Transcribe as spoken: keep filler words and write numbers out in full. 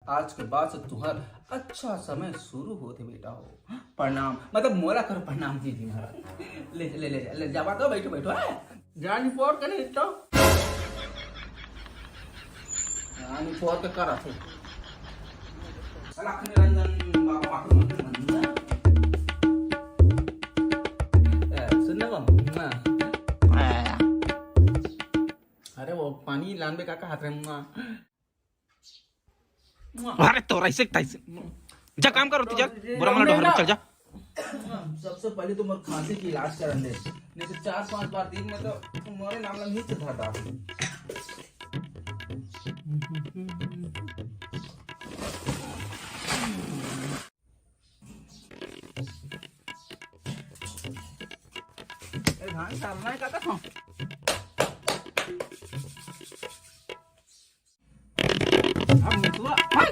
आज के बाद से तुहर अच्छा समय शुरू होथे बेटा हो। प्रणाम, मतलब मोला कर प्रणाम दीदी महाराज। ले ले ले ले जावा तो, बैठो बैठो है। जानी पोर कने तो। जानी पोर के कर आथे। अलख निरंजन बाबा पाटू मंदिर मंदिर। ए, सुन ना बाबू। अरे वो पानी लानबे का, का हाथ रे मुआ। अरे तोरा ऐसे तैसे। जा काम कर, चल। बुरा मन डहर में चल जा। सबसे पहले तो मोर खांसी के इलाज करन दे, नहीं तो चार पांच बार दिन में तो मोरे नाम ला नीचे धर डाल। ए, धान डालना है का, का? अब मितुआ, हट,